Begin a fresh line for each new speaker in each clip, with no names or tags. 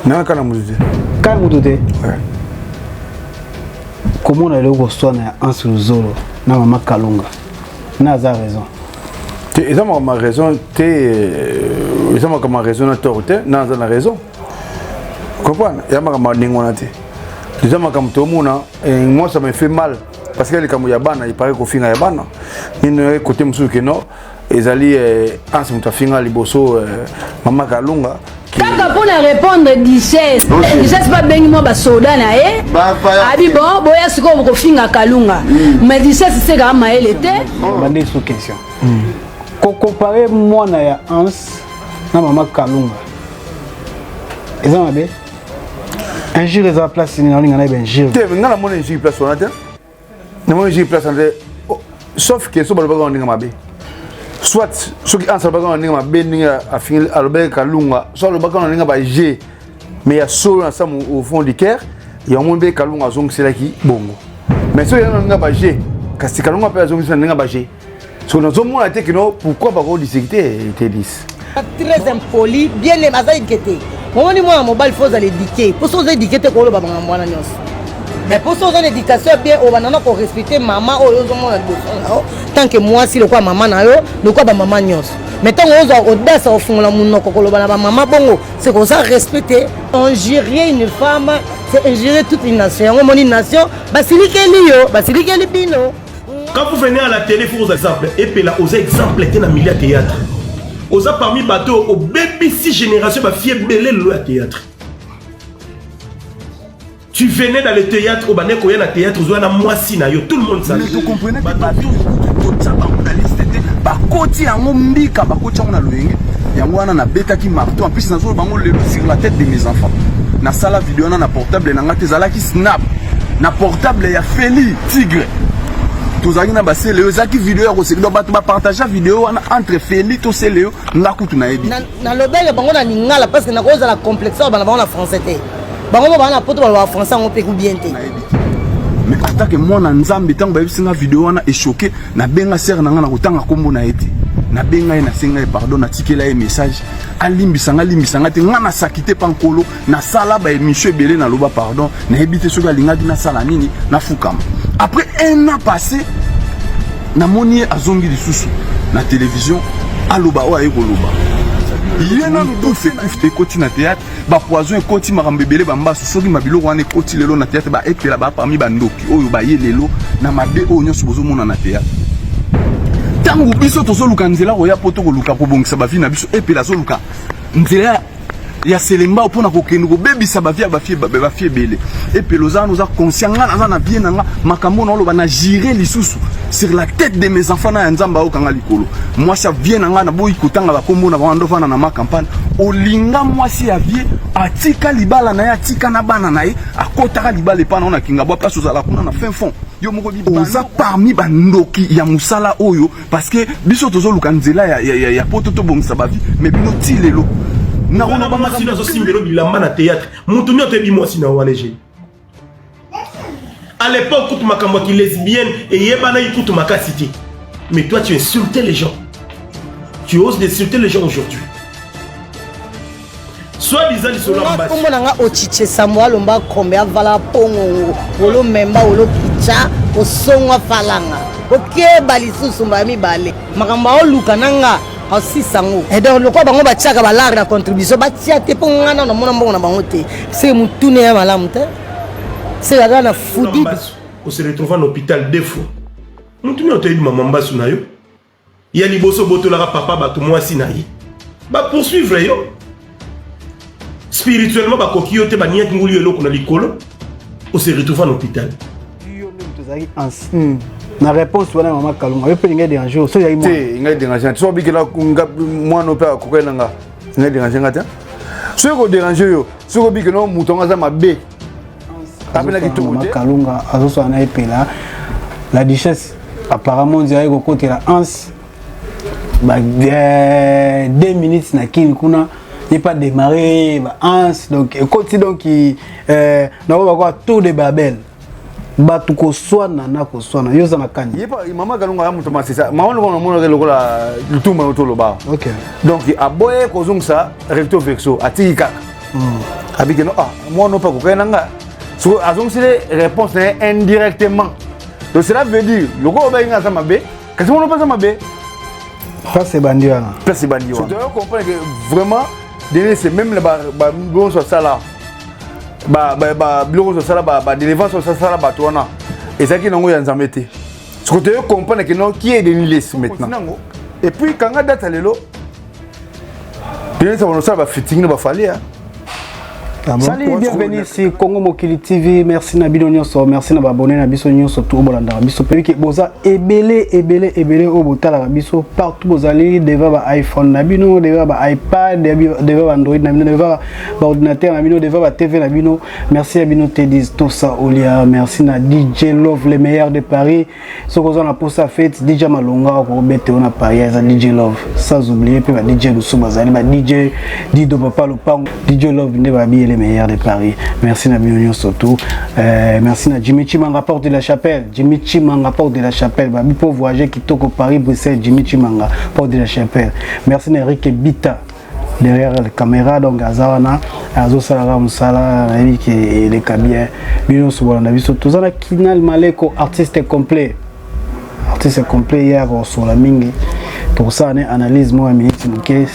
Nanga kana mutu te.
Kana mutu te. Komona eloko koswana ya Anse Luzolo na mama Kalunga na aza raison.
Te, eza makambo ya raison te, eza makambo ya raison na tort te, na aza na raison. Comprendre? Ya makambo ya ndenge wana te. Eza makambo tomona, moi ça me fait mal parce que likambo ya bana, il paraît kofinga ya bana. Nino côté mosusu ke non, ezali Anse moto afinga liboso mama Kalunga.
Kaka mpo na répondre duchesse, duchesse babengi mwa basoda na ye, abi bon, boya sikoyo kofinga Kalunga, mais duchesse sekaka mayele te.
Bande sous question, kocomparer mwana ya Anse na mama Kalunga eza mabe? Injure eza place nini? Naolinga nayeba injure.
Te, nga namoni injure place wana te, namoni injure place wana te, sauf que so balobaka na ndenge mabe, soit soki Anse alobaka na ndenge mabe, ndenge afingi, alobaki Kalunga, so alobaka na ndenge baje, mais ya solo na samu au fond du cœur, yango mpe Kalunga azongiselaki bongo. Mais soki eza na ndenge baje, kasi Kalunga mpe azongisela na ndenge baje, so nazomona te kino pourquoi bakodiscuter te 10.
Très impoli, bien aza éduqué te. Omoni, mwana mobali faut ozala éduqué, mpo so oza éduqué te, koloba makambo wana nyonso. Mais mpo so oza na éducation ya bien, obanda na korespecter mama oyo ozomona liboso na yo, tant que mwasi lokola mama na yo, lokola bamama nyonso. Mais ntango ozwa audace kofungola monoko koloba na bamama bongo, c'est koza respecter. Injurier une femme, c'est injurier toute une nation. Yango omoni nation basilikeli yo, basilikeli bino.
Quand vous venez à la télé, faut aux exemples. Et puis là, aux exemples, tu na milieu théâtre. Oza parmi bato obebisi génération bafille ebele lelo ya théâtre. Tu venais dans le théâtre, obane koya na théâtre, ozoya na mwasi na yo, tout le monde savait.
Mais tokomprene te, bato totia bango na liste te, bakoti yango mbika, bakoti yango na loyenge. Yango wana nabetaki marteau. En plus, nazoloba bango lelo sur la tête de mes enfants, nasala video wana na portable na nga te, ezalaki snap na portable ya Feli Tigre. Tozalaki na basele oyo ezalaki video ya koseka, donc bato bapartage video wana entre Feli to sele oyo nga kutu nayebi.
Nalobele bango na lingala parce que nakozala complexe oyo bana bango na français te. Bango mo baa na poto, balobaka français yango mpe ku bien te.
Mais atake mwana Nzambe, ntango bayebisi nga video wana echoquer, nabenga sere na nga, na kotanga nkombo na ye te, nabenga ye, nasenga ye pardon, natikela ye message, alimbisa nga, alimbisa nga te. Nga nasaki te mpa nkolo, nasala baémission ebele, naloba pardon, nayebi te soki alingaki nasala nini, nafukama. Après un an passé, namoni ye azongi lisusu na télévision, aloba oyo aye koloba. Ye nanu dufe kufe ekoti na théâtre, bapoison ekoti, makambo ebele, bambasu, soki mabiloko wana ekoti lelo na théâtre, baepela ba parmi bandoki oyo baye lelo na mabe oyo nyonso bozomona na théâtre. Ntango biso tozoluka nzela koya mpo tokoluka kobongisa bavie na biso, epela azoluka nzela ya selembao mpona kokende kobebisa bavie ya bafille ebele. Epela, oza wana, oza conscient, nga naza na bien na nga. Makambo na oloba, na jure lisusu sur la tête de mes enfants na ya Nzambe ayokanga likolo, mwasi ya vie na nga, naboyi kotanga bakombo na bango, ndofanda na ma campagne. Olinga mwasi ya vie, atika libala na ye, atika na bana na ye, akotaka libala epa na yo na Kingabwa, place ozala kuna na fin fond. Yo moko oza parmi bandoki ya mosala oyo, parce que biso tozoluka nzela ya poto, tobongisa bavie, mais bino ti lelo.
Nakoloba mwasi azosimbelo bilamba na théâtre, motu nyonso toyebi mwasi na wana. Ege à l'époque kutu makambo ya kilesbienne eyebanaki kutu makasi te, mais toi tu insultais les gens, tu oses insulter les gens aujourd'hui, soit disant lisolo ya mbasi.
Nkombo na nga Ochiche Sambo, alomba kombe, avala pongongo, olomemba, olokicha, osongwa falanga, okeba lisusu mbala mibale. Makambo aoluka na nga asisa yango. Et donc lokola bango batiaka balare na contribution, batia te, mpo nga nano namona mbongo na bango te. Seke motune ya malamu te, seke aza na fudi.
Ose retrouve en hôpital deux fois. Motu nyonso toyebi mama mbasu na yo ya liboso, obotolaka papa bato mwasi na ye, bapoursuivre yo spirituellement, bakoki yo te, baniaki ngulu yo eloko na likolo, ose retrouve en hôpital.
Yo nde moto ozalaki anse na réponse wana, mama Kalunga, yo mpe lingai déranger so ozalaki?
Te, ngai déranger te. So obikela mwana mpe akokai na nga, ngai déranger nga te. Soki kodéranger yo, soki obikela moto yango aza mabe, apena kitoko
mama
te.
Kalunga azosala na epela la duchesse, apparemment nzela ye kokotela Anse ba 2 minutes na kini kuna, ye pas démarré ba Anse, donc ekoti, donc nakoba kwa tour de Babel, bato koswana na koswana. Yo oza na kani?
Ye pa mama Kalunga ya moto masesa, mama lokola namonaki lokola lutumba no toloba. Donc aboye kozongisa recto verso, atiki kaka. Abiki no, ah, moi non pas kokai nanga. So azongisile réponse na ye indirectement. Donc cela veut dire lokola obengi nga aza mabe, kasi moi non pas aza mabe.
Place ebandi wana.
Place ebandi wana. So tu comprendre que vraiment Denis c'est même ba ba bonso sala ba ba ba biloko nyonso asala ba ba délivrance nyonso asala bato wana ezalaki nango ya Nzambe te. Soki toyo comprendre que non qui est Denis Lessi maintenant. Et puis kanga date ya lelo Denis Lessi abanda ba fitting na ba Fally hein.
Ah bon? Salut, bienvenue ici Congo Mokili TV. Merci na bino nyonso, merci na ba abonné na biso nyonso tout bolandaka biso. Pe que boza ebele ebele ebele oyo botalaka biso partout bozali devant ba iPhone na bino, devant ba iPad, devant ba Android na bino, devant ba ordinateur na bino, devant ba TV na bino. Merci à bino Teddy Tosa Olia, merci na DJ Love le meilleur de Paris. Soki oza na posa fete DJ Malonga akobete yo na Paris eza DJ Love. Sans oublier pe ba DJ mosusu bazali ba DJ Dido Papa Lopango, DJ Love nde babi le meilleur de Paris. Merci na bino nyonso tout. Merci na Jimmy Chimanga porte de la Chapelle, Jimmy Chimanga porte de la Chapelle, babi po voyager kitoko Paris Bruxelles, Jimmy Chimanga porte de la Chapelle. Merci na Eric Bita derrière la caméra, donc aza wana azosalaka mosala nayebi ke eleka bien. Bino nyonso bolanda biso, toza na Kinal Maleko, artiste complet, artiste complet ye akosola mingi. Tokosala ne analyse moko ya minute moke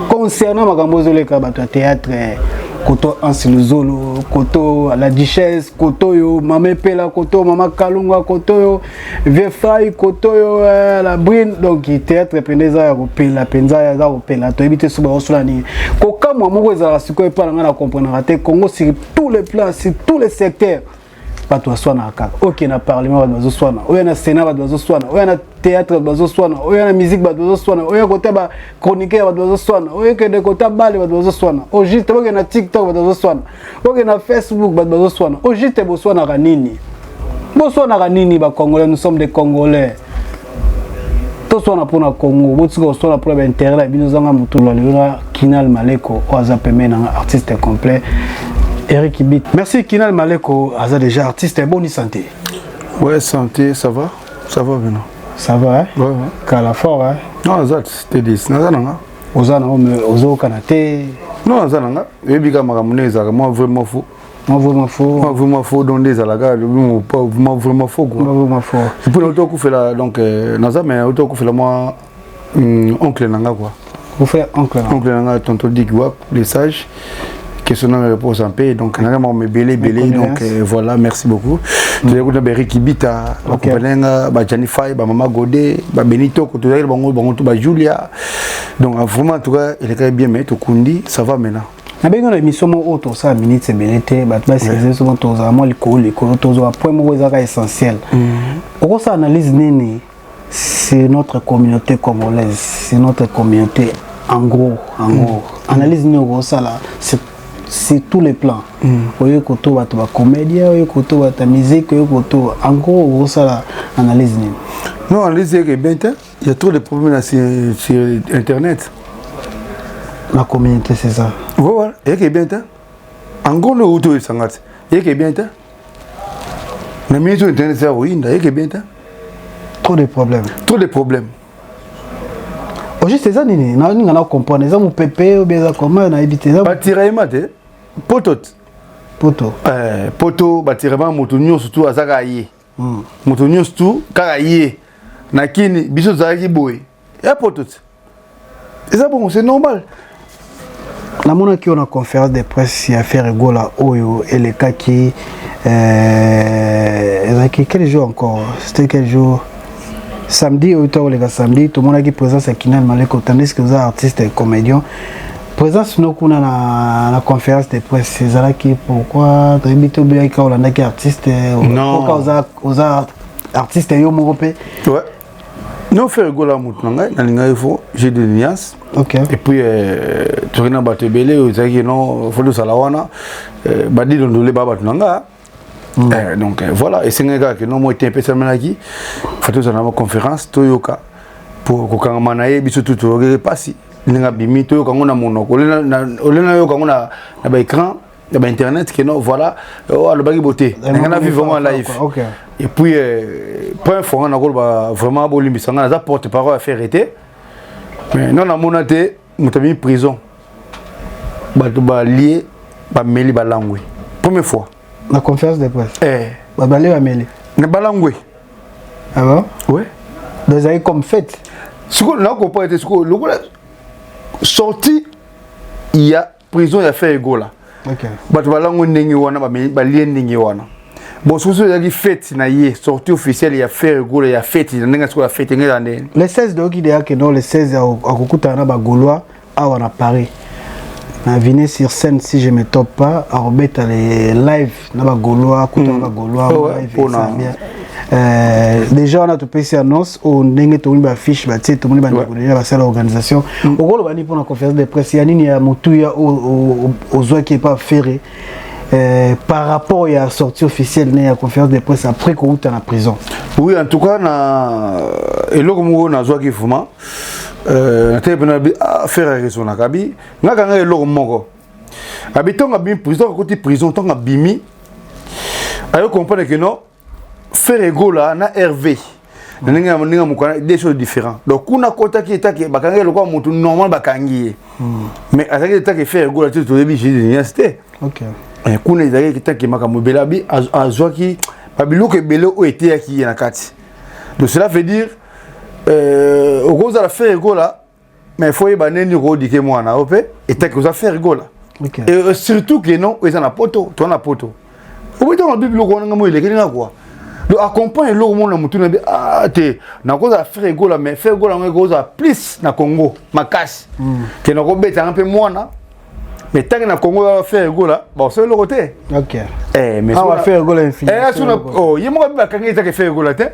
concernant makambo ezoleka bato ya théâtre, koto Anse Luzolo, koto la Duchesse, koto oyo Mama Epela, koto Mama Kalunga, koto oyo Vieux Fay, koto oyo la Brine. Donc théâtre mpenza eza ya kopela, mpenza eza kopela, toyebi te so bakosola nini. Kokamwa moko ezalaka sikoyo epai na ngai na comprendraka te Congo sur tous les plans, sur tous les secteurs bato baswanaka kaka. Oke na parlement bato bazoswana, oyo na sénat bato bazoswana, oyo na théâtre bato bazoswana, oyo na musique bato bazoswana, oyo kota ba chroniqueur bato bazoswana, oyo kende kota bale bato bazoswana, au juste oke na TikTok bato bazoswana, oke na Facebook bato bazoswana. Au juste boswanaka nini? Boswanaka nini ba Congolais? Nous sommes des Congolais, toswana mpona Congo, botika koswana mpona baintérêt na bino. Ozanga motu lelo na Kinal Maleko oyo aza pembeni nanga, artiste complet Eric Bit. Merci Kinal Maleko, aza déjà artiste. Bonne santé.
Ouais, santé, ça va? Ça va maintenant.
Ça va, hein?
Ouais, ouais.
Kala fort, hein?
Non, aza te dis, naza nanga.
Oza na mais ozokana te.
Non, aza nanga. Oyebi kaka makambo nde ezalaka, moi vraiment faux.
Moi vraiment faux.
Moi vraiment faux, donc nde ezalaka, moi vraiment faux quoi.
Moi vraiment faux.
Et puis auto okufela donc naza mais auto okufela moi oncle nanga quoi.
Okufela oncle nanga.
Oncle nanga tonton Dick Wap, les sages. Question de réponse en paix, donc nanga mwa mebele belé, donc voilà, merci beaucoup. Tozali kuna ba Eric Bita, ba compagnie ba Gianni Fay, ba Mama Godé, ba Benito, tozali bango bango tout ba Julia. Donc vraiment en tout cas, il est quand même bien mais tokundi, ça va maintenant.
Nabengi na émission moko oyo tosala minute ebele te, bato basese soki tozala mwa likolo likolo, tozwa point moko ezalaka essentiel. Okosala analyse nini sur notre communauté congolaise, sur notre communauté en gros, en gros? Analyse nini okosala sur tous les plans? Oyo koto bato ba comédien, oyo koto bato ya musique, oyo koto, en gros okosala analyse nini?
Non, analyse est bien te. Il y a trop de problèmes là sur internet.
La communauté, c'est ça.
Voilà, et qui est bien te. En gros, le auto est sangat. Et qui est bien te. Na minute internet c'est ruine, et qui est bien te.
Trop de problèmes.
Trop de problèmes.
Au juste eza nini? Na ninga na comprendre, eza mopepe ou bien eza comment na éviter eza?
Ba tiraillement te. Poto.
Poto.
Poto ba tiraillement moto nyonso tout azaka ye. Moto nyonso tout kaka ye. Na kini biso tozalaki boye. Ya poto te. Eza bon, c'est normal.
Namonaki yo na conférence de presse ya Ferre Gola oyo elekaki, ezalaki quel jour encore? C'était quel jour? Samedi oyo tokoleka samedi, tomonaki présence ya Kinal Maleko, tandis que oza artiste et comédien. Présence no kuna na conférence de presse ezalaki pourquoi? Toyebi te, obeyaki kaka olandaki artiste?
Non.
Oka oza artiste yo moko mpe?
Ouais. Non, Ferre Gola motu na ngai, nalingaki fo, j'ai des nuances. Et puis toki na bato ebele oyo ezalaki non fo tosala wana, badilondole ba bato na nga. Donc voilà, esengaki kaka ke no mo ete epesamelaki fo tozala na conférence, toyoka po kokangama na ye biso tu toyokaki mpasi ndenge abimi, toyoka yango na monoko ole nayoka yango na baécran ya ba internet ke non voilà, oh, alobaki bote ndenge na vivre yango en live. Et puis point fort nga nakoloba vraiment bolimbisa nga, naza porte parole ya Ferre te, mais non namona te moto abimi prison, bato balie Bameli, balangwe première fois.
Na conférence de presse?
Eh.
Babale, bameli.
Na balangwe.
Ah bon?
Ouais.
Donc ezalaki comme fête?
Sikoyo nakokomprendre te. Sikoyo lokola sortie ya prison ya Ferre Gola, bato balango ndenge wana, balie ndenge wana. Bon, soki ezalaki fête na ye, sortie officielle ya Ferre Gola, ya fête na ndenge sikoyo ya fête ndenge eza ndenge.
Le 16, doyoki deya ke non, le 16 akokutana na Bagaulois awa na Paris, na Vine sur scène, si je me trompe pas. Akobeta les live na Bagaulois, akutana na Bagaulois. Live eza bien. Déjà wana topesi annonce oyo ndenge tomoni bafiche batie, tomoni bandeko déjà basala organisation. Okoloba nini mpona conférence de presse ya nini ya motuya ozwaki epa Ferre par rapport ya sortie officielle ne ya conférence de presse après kouta na prison?
Oui, en tout cas, na eloko moko nazwaki vraiment, natali mpena bi, ah, Ferre araisonnaka. Abi nga kanga eloko moko, abi ntongo abimi prison, akoti prison, ntongo abimi, ayo comprendre que non, Ferre Gola na Hervé na ndenge ya ndenge mokana, deux choses différentes. Donc kuna akotaki etake bakangi ye lokola motu normal, bakangi ye, mais azalaki etake Ferre Gola te. Toyebi Jésus Nias te. Kuna ezalaki etake makambo ebele. Abi azwaki babiloko ebele oyo eteyaki ye na kati. Donc cela veut dire okozala Ferre Gola, mais faut yeba ndeni okodike mwana oyo mpe etake oza Ferre Gola. Et surtout que non, eza na poto, toza na poto, oboyi ntango nabi biloko wana, ngambo elekeli nga quoi. Donc accompagne eloko moko na motu na bi, ah te, nakozala Ferre Gola, mais Ferre Gola yango ekozala plus na Congo makasi ke nakobetanga mpe mwana. Mais ntange na Congo ya Ferre Gola, basala eloko te. Eh, mais
awa Ferre Gola.
Eh, oh, ye moko abi bakangi etake Ferre Gola te,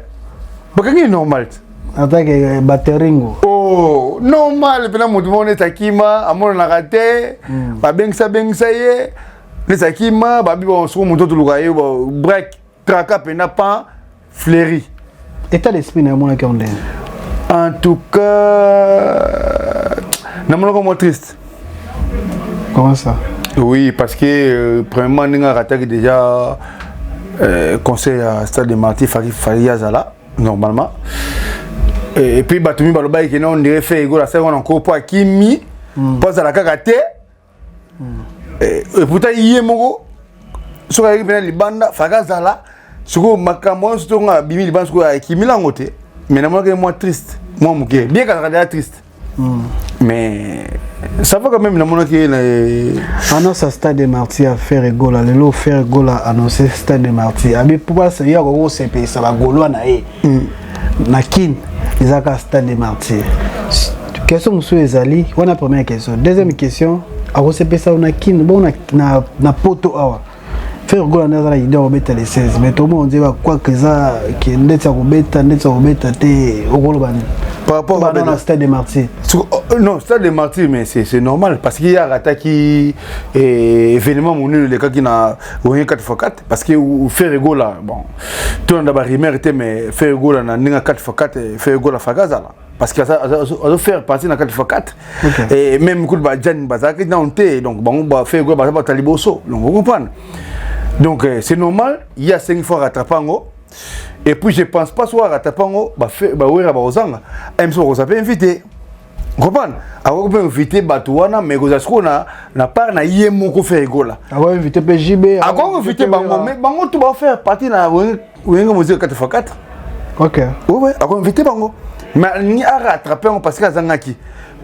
bakangi normal te.
Atake bateringo.
Oh, normal mpena motu moko neti akima, amonanaka te, babengisa bengisa ye neti akima, babi bon, soko motu otoluka ye break traka mpena pan fleuri.
État d'esprit na yo, omonaki yango ndenge?
En tout cas, namonaka mwa triste.
Comment ça?
Oui, parce que premièrement, ndenge arataki déjà conseil ya Stade de Martyr, faki azala normalement. Et puis bato mi balobaki ke non, on dirait Ferre Gola asali wana nko mpo akimi, mpo azala kaka te. Et pourtant ye moko soki ayaki mpena libanda, faki azala. Sikoyo makambo nyonso tonga abimi libanda, sikoyo akimi lango te. Mais namonaki ye mwa triste, mwa moke, bien kazalaka déjà triste, mais ça va quand même. Namonaki ye na
Annonce à Stade de Martyr à Ferre Gola. Lelo Ferre Gola annoncé Stade de Martyr, abi po basa ye akoki kosepelisa Bagaulois na ye na Kine, ezalaka Stade de Martyr. Question mosusu ezali wana, première question. Deuxième question, akosepelisa na Kine bon na poto awa, Ferre Gola nde aza na idée ya kobeta le 16, mais tomona nzeba kwaka eza ke ndeti ya kobeta, ndeti ya kobeta te. Okoloba nini?
Par rapport
bana na Stade de Martyr?
Oh, non, Stade de Martyr, mais c'est normal parce qu'il y a rataki événement monene elekaki na Wenge 4x4, parce que Ferre Gola, bon, tolanda barumeur te, mais Ferre Gola na ndenge 4x4, Ferre Gola faka azala parce que azo faire partie na 4x4. Et même kutu bajani bazalaki nano te, donc bango baFerre Gola baza bato ya liboso. Donc vous comprendre, donc c'est normal ye asengi faut rattraper yango. Et puis je pense pas soit rattraper yango, bawera bakozanga mso, bakozala mpe invité, comprendre, akoki mpe invité bato wana, mais kozala sikoyo na part na ye moko Ferre Gola.
Akoki invité mpe JB.
Akoki invité bango, mais bango tout bafaire partie na Wenge Musique 4x4. Oui, akoki invité bango, mais alingi arattrape yango parce que azangaki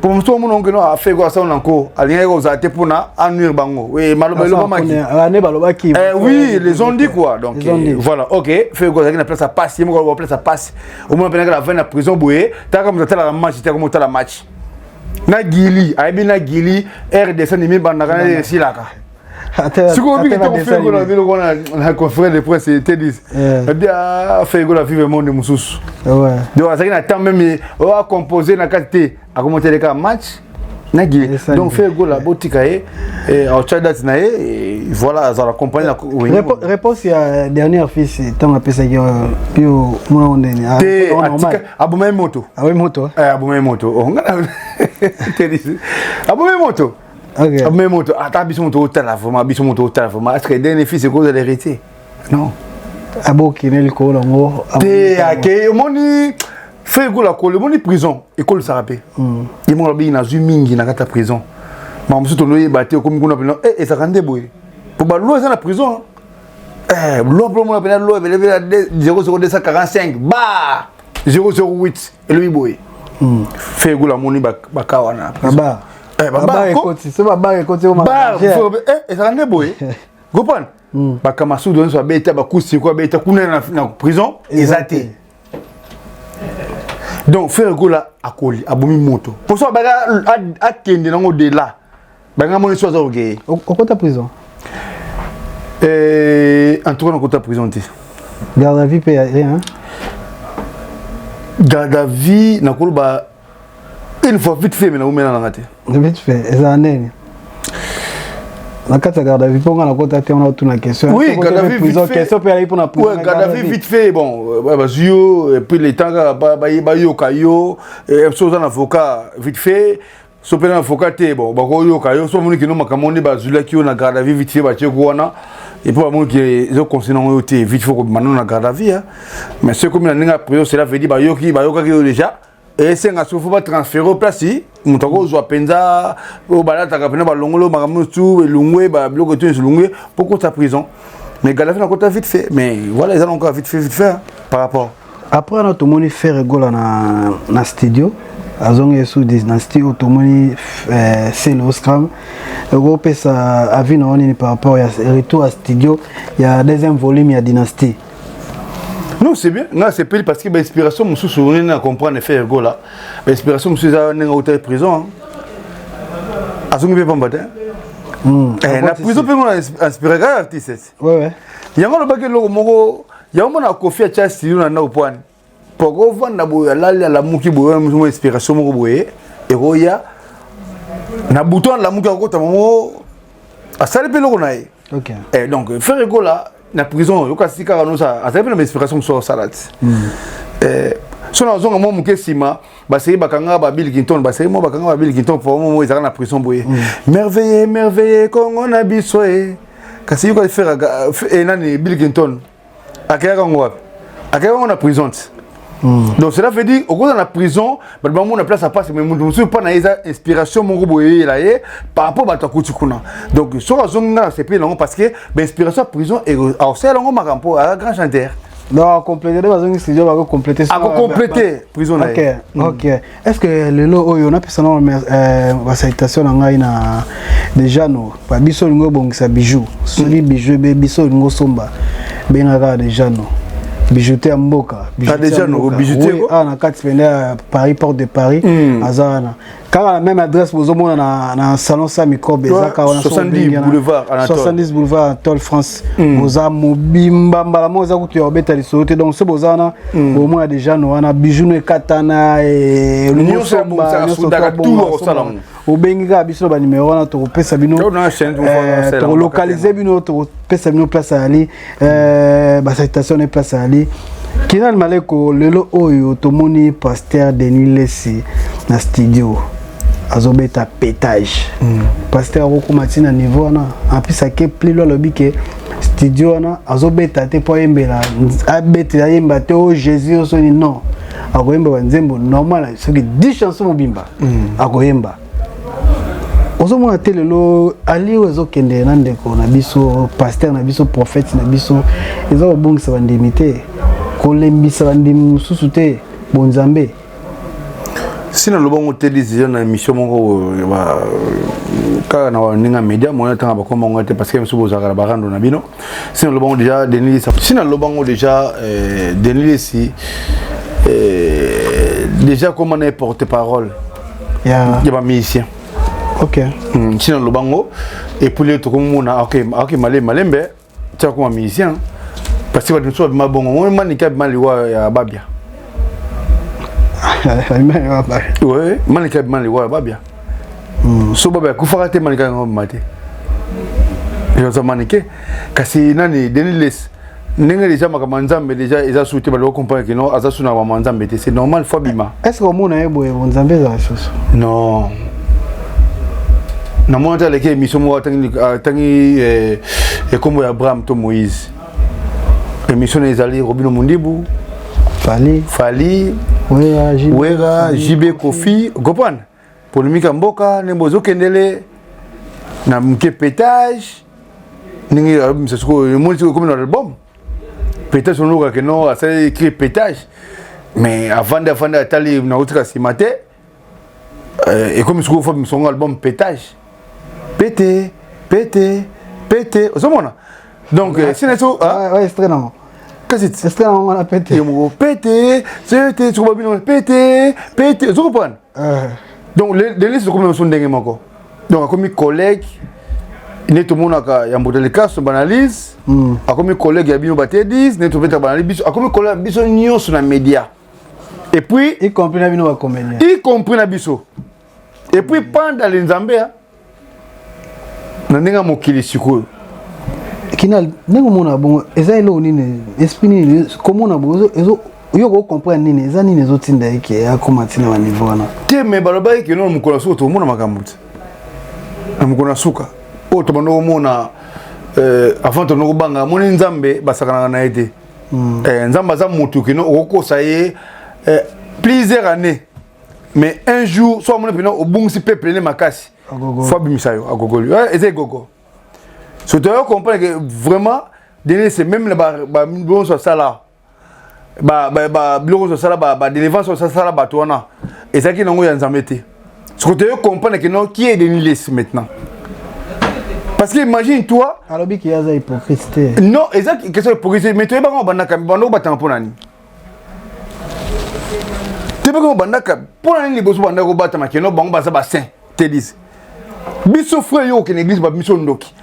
po mosu omona onge no aFerre Gola asala nanko, alingaki kozala te mpona anuire bango. Oui, maloba elobamaki.
Ane balobaki.
Oui, les ont dit quoi. Donc voilà, ok, Ferre Gola azalaki na place ya pasi, ye moko aloba place ya pasi. Omona mpenaka la veine na prison boye, taka moto atalaka match te, akoma otala match na gili, ayebi na gili rdc ndimi bandaka na esilaka. Sikoyo mingi ntango Ferre Gola biloko wana na conférence de presse te dis abi Ferre Gola vive monde mosusu. Donc azalaki na temps même oyo acompose na kati te, akomoteleka match na gili. Donc Ferre Gola, botika ye, aotya date na ye, voilà, azala compagnie na.
Réponse ya dernière fils ntango apesaki yo, mona ndeni?
Te, abomai moto.
Abomi moto.
Abomai moto, abomai moto, abomai moto. Ata biso moto otala vraiment, biso moto otala vraiment, est ce que dernier fils ekozala héritier? Non.
Abokende likolo nango.
Te, akei, omoni Ferre Gola koli, omoni prison ekolisaka mpe ye moko. Alobi nazwi mingi na kati ya prison, makambo mosusu tonoyeba te. Okomi kuna mpena, ezalaka nde boye. Po ba loi eza na prison. Eh, loi mpo mona pena loi ebele pena 00245 ba 008 elobi boye. Ferre Gola amoni baka wana.
Ba.
Eh, ba
ekoti, so ba ba ekoti o
ma. Eh, ezalaka nde boye. Comprendre? Bakamasudu nyonso babeta bakusi ko babeta kuna na prison eza te. Donc Ferre Gola akoli abomi moto. Pour ça baka akende nango de là. Banga moni so aza okeye.
Okota prison.
Eh, en tout cas nakota prison te.
Garde à vue pe rien.
Garde à vue nakoloba une fois vite fait mais naumela nanga te.
Vite fait eza nini? Na kati ya garde à vue mpo nga nakota te, wana otuna question.
Oui, garde à vue vite fait.
Question mpe ayaki mpona
prison. Ouais, garde à vue vite fait, bon, bazwi yo et puis le temps kaka bayoka yo, so oza na avocat vite fait, so mpe na avocat te, bon, bakoyoka yo so bamoni kino makambo nde bazwilaki yo na garde à vue vite fait, batie ko wana et puis bamoni ke ezoconseille nango yo te, vite fait kobima nano na garde à vue. Mais soki komi na ndenge ya prison, cela veut dire bayoki bayokaki yo déjà, esenga soki faut batransfere place moto akozwa mpenza oyo balataka mpena, balongoli makambo nyonso elungwe, babiloko eto nyonso elungwe mpo kota prison. Mais garde à vue nakota vite fait, mais voilà, eza nango vite fait, vite fait hein, par rapport.
Après wana tomoni Ferre Gola na studio, azongi esu na studio, tomoni Celeo Scram. Okopesa avis na yo nini par rapport ya retour ya studio ya deuxième volume ya Dynastie?
Non, c'est bien. Non, c'est pile parce que l'inspiration mosusu on a comprendre Ferre Gola. L'inspiration mosusu eza ndenge auta prison. Azongi mpe pamba te. Eh, na prison mpe ngona inspiré kaka artiste.
Ouais.
Yango alobaki eloko moko, yango mona Kofi atia studio na ndako po ani. Po kovanda boye, alali, alamuki boye, wana mosusu inspiration moko boye ekoya na butu, alamuki akokota moko, asali mpe eloko na ye. Eh, donc Ferre Gola na prison yoka sika kaka nosa azali mpe na bainspiration mosusu asala ti. So nazonga mwa moke nsima, basei bakanga ba Bill Clinton, basei mwa bakanga ba Bill Clinton po mo ezalaka na prison boye. Merveille, merveille Congo na biso e. Kasi yoka Ferre nani, Bill Clinton akeyaka yango wapi? Akeyaka yango na prison ti. Donc cela veut dire okoza na prison, bato bamona place apasi, mais moto mosusu mpa na ye eza inspiration moko boye eyela ye par rapport bato akuti kuna. Donc soki azongi, nga na sepeli nango parce que bainspiration ya prison akosala yango makambo mpo aza grand chanteur.
Donc acomplété nde bazongi studio, bakocomplété.
Akocomplété prison na ye.
Ok, est ce que lelo oyo napesa nano basalutation na ngai na déjà no babiso olingi obongisa bijou, soki bijou ebe biso olingi osomba, bengaka déjà no bijouterie ya mboka.
Déjà no bijouterie.
Awa na kati pene ya Paris, porte de Paris, aza wana kaka na même adresse bozomona na salon sa microbe, eza kaka wana.
70 boulevard Anatole.
70 boulevard Anatole France. Boza mobimba mbala moko, eza kutu ya kobeta lisolo te. Donc so boza wana, bomona déjà no wana bijou no ekatana.
Nyonso ebongisaka, sudaka, tout akosala ngo.
Obengi kaka biso na banimero wana, tokopesa bino, tokolocalize bino, tokopesa bino place ayali, basalutation na place ayali. Kinal Maleko, lelo oyo tomoni pasteur Denis Lesi na studio azobeta pétage. Pasteur akokoma ntina niveau wana, en plus ake plilo, alobi ke studio wana azobeta te mpo ayembela, abetela, ayemba te o Jésus osoni, non, akoyemba banzembo normal, soki 10 chanson mobimba akoyemba. Ozomona te lelo ali oyo ezokende na ndeko na biso, pasteur na biso, prophète na biso, eza kobongisa bandimi te, kolembisa bandimi mosusu te bonzambe?
Si naloba ngo te décision na émission moko kaka na ndenge ya média moyen ntanga bakoma ngo te, parce que mosusu bozalaka na barando na bino. Si naloba ngo déjà Denis Lesi, si naloba ngo déjà Denis Lesi déjà koma na ye porte parole ya bamusicien. Si naloba ngo, et puis lelo tokomona aoke malembe malembe tia koma musicien, parce que bato mosusu babima bongo ngo manike abima liwa ya Babia. Ouais, manike abima liwa ya Babia. So Babia akufaka te, manike yango abima te, eza manike. Kasi nani, Denis Les, ndenge déjà makambo ya Nzambe déjà eza su te, bato comprendre que non, aza su na makambo ya Nzambe te, c'est normal, faut abima.
Est ce que omona ye boye bonzambe ezala lisusu?
Non, namona te. Aleki émission moko, atangi ekombo ya Abraham to Moïse. Émission na ezali Robino Mundibu,
Fali.
Fali.
Wera.
Wera, JB, Kofi, comprendre polémique ya mboka ndenge bozokendele na moke pétage. Ndenge abimisa sikoyo, emoni sikoyo ekomi na album. Peut-être onoka ke non, asali écrit pétage. Mais avandi avandi atali nakotika nsima te. Ekomi sikoyo fo abimisa yango album pétage. Pete, pete, pete. Ozomona? Donc, sina so, ah?
Ouais, extrait nango.
Kasi
extrait nango wana pete.
Ye moko pete, pete, sikoyo babino pete, pete. Ozo comprendre? Donc, Denis okomi na biso ndenge moko. Donc, akomi collègue nde tomonaka ya Mbuta Likaso banalyse, akomi collègue ya bino batedis nde tobetaka banalyse biso, akomi collègue ya biso nyonso na média. Et puis
y compris na bino bacomédien.
Y compris na biso. Et puis panda le Nzambe na ndenge ya mokili sikoyo.
Kina ndenge omona bongo eza eloko nini, esprit nini komona bongo ezo yo ko comprendre nini, eza nini ezotinda ye ke akoma ntina ba niveau wana?
Te, mais balobaki ke no mokolo ya suka tokomona makambo te. Na mokolo ya suka oyo tobanda komona, avant tobanda kobanga, amoni Nzambe basakanaka na ye te. Nzambe aza motu kino okokosa ye plusieurs années, mais un jour so amoni mpena obungisi peuple ne makasi, fo abimisa yo agogoli. Eza egogo. So toyo comprendre que vraiment Denis, c'est même biloko asala, biloko nyonso asala, badélivrance oyo asala bato wana ezalaki nango ya Nzambe te. Soko toyo comprendre que non, qui est Denis Lessie maintenant? Parce que imagine toi
alobi ki aza hypocrite te.
Non, eza question hypocrite, mais toyebaka bandaka banda kobatanga mpo nani? Toyebaka bandaka mpo na nini? Liboso bandaka kobatama keno bango baza basaint te dise biso frère yo okende église, bamiso ndoki,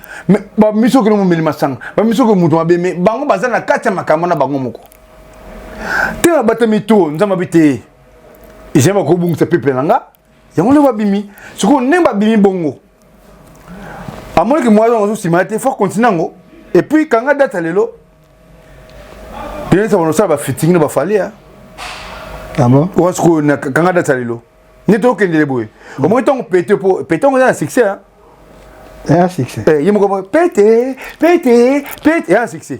bamiso okende momeli masanga, bamiso okende moto mabe, mais bango baza na kati ya makambo na bango moko te. Babatami to Nzambe abi te, jamais bakobungisa peuple na nga. Yango nde babimi sikoyo, ndenge babimi bongo, amoniki mwa azosima te, faut continue yango. Et puis kanga date ya lelo, denisa banosala bafeaturing na bafali.
Ah bon?
Owa sikoyo kanga date ya lelo nde tokendele boye. Omoni ntango pete, po pete yango eza na succès.
Eza succès.
Ye moko pete pete pete eza na succès,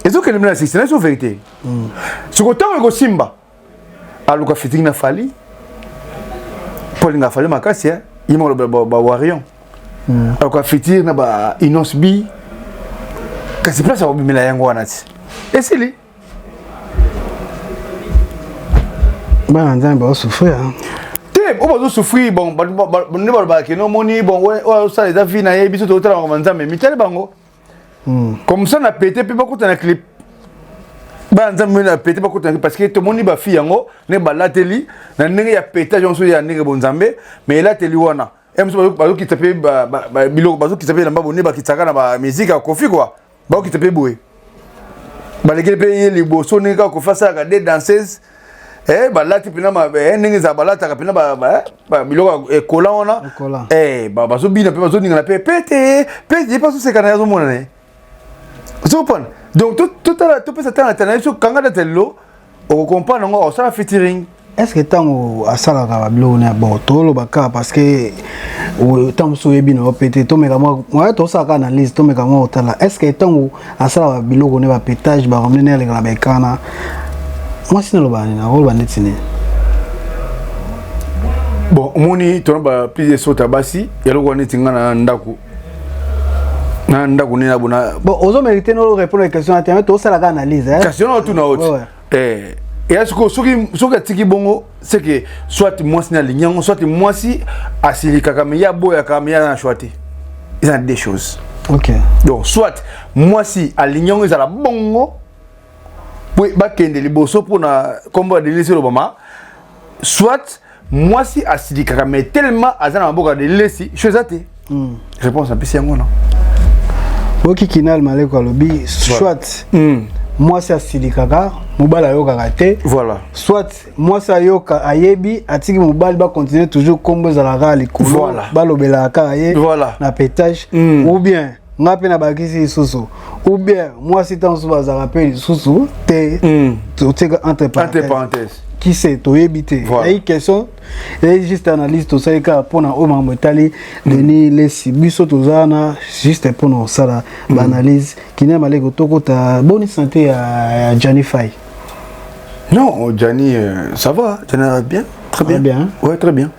ezokende mpe na succès na biso, vérité. Siko ntango ekosimba, aluka featuring na Fally, mpo alinga Fally makasi. Ye moko aloba bawarion, aluka featuring na ba Innoss'B, kasi place akobimela yango wana ti esili.
Bana Nzambe bazosouffrir.
Te, oyo bazosouffrir, bon, nde balobaka keno omoni, bon, oyo azosala eza vie na ye, biso tozotala makambo Nzambe mitali bango. Comme ça na pete mpe bakota na clip, bana Nzambe na pete bakota na clip, parce que tomoni bafille yango ndenge balateli na ndenge ya pétage nyonso ya ndenge bonzambe, mais elateli wana mosusu bazokita mpe biloko, bazokita mpe elamba bone bakitaka na bamusique ya Koffi kua, bakokita mpe boye, balekeli mpe ye liboso ndenge kaka Koffi asalaka de danseuse. Balati mpena ndenge ezala, balataka mpena biloko ekola wana, bazobina mpe bazoningana mpe pete pete, ye mpe azoseka na ye, azomona na ye, ozocomprendre. Donc totala, topesa tala na biso, kanga date lelo, okocomprendre yango, osala featuring.
Est ce que ntango asalaka babiloko na bon, toloba kaka parce que ntango mosusu oyebi na yo pe te, tomeka mwa tosalaka analyse, tomeka mwa kotala, est ce que ntango asalaka biloko ne bapétage baromne ne aleka na baécran na mwasi, naloba nini, akoloba neti nini?
Bon, omoni tona baprise sota basi eloko wana neti nga na ndako, na ndako nini abona.
Bon, ozomérite no répondre question na te, mais tosalaka analyse.
Kasi yo na otuna oti eya sikoyo, soki atiki bongo, c'est que soit mwasi na alingi yango, soit mwasi asilikaka me ye aboyaka, me ye aza na choix te. Eza na deux choses. Donc soit mwasi alingi yango ezala bongo po bakende liboso mpona nkombo ya Denis elobama, soit mwasi asilikaka mais tellement aza na maboko ya Denis, cho eza te. Réponse apesi yango wana.
Oki Kinal Maleko alobi soit mwasi asilikaka, mobali ayokaka te. Soit mwasi ayoka, ayebi, atiki mobali bacontinue toujours, nkombo ezalaka likolo, balobelaka kaka ye na pétage. Ou bien nga mpe na bakisi lisusu, ou bien mwasi ntango mosusu bazalaka mpe lisusu te, totika entre
parenthèse.
Qui sait, toyebi te. Eyi question, eyi juste analyse tosali kaka mpona oyo makambo etali Denis Lessie. Biso toza wana juste mpona kosala baanalyse. Kinia Maleko, tokota boni santé ya Gianni Fay?
Non, Gianni, ça va, Gianni va bien, très bien.
Bien.
Ouais, très bien.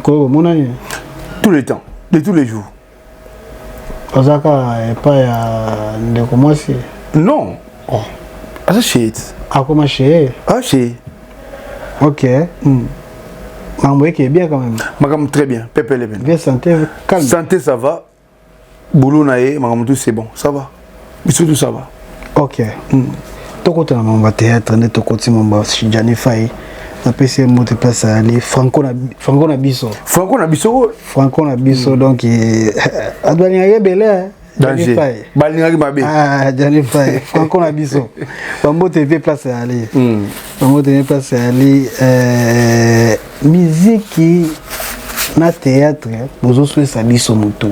Quoi, mon ami?
Tous les temps, de tous les jours.
Aza kaka epai ya ndeko mwasi?
Non. Oh. Aza chez.
Akoma chez.
Ah chez.
Ok. Makambo eke bien quand même.
Makambo très bien. Pepele
bien. Bien santé calme.
Santé ça va. Boulot na ye, makambo tout c'est bon. Ça va. Biso tout ça va.
Ok. Tokota na mambo ya théâtre nde tokoti mambo ya Gianni Fay. Napesi ye mbote place ayali Franco na Franco na biso.
Franco na biso.
Franco na biso donc bato balingaki ebele.
Danger. Balingaki mabe.
Ah, Gianni Fay, Franco na biso. Bambote mpe place ayali. Bambote mpe place ayali. Miziki na théâtre bozoswesa biso motu.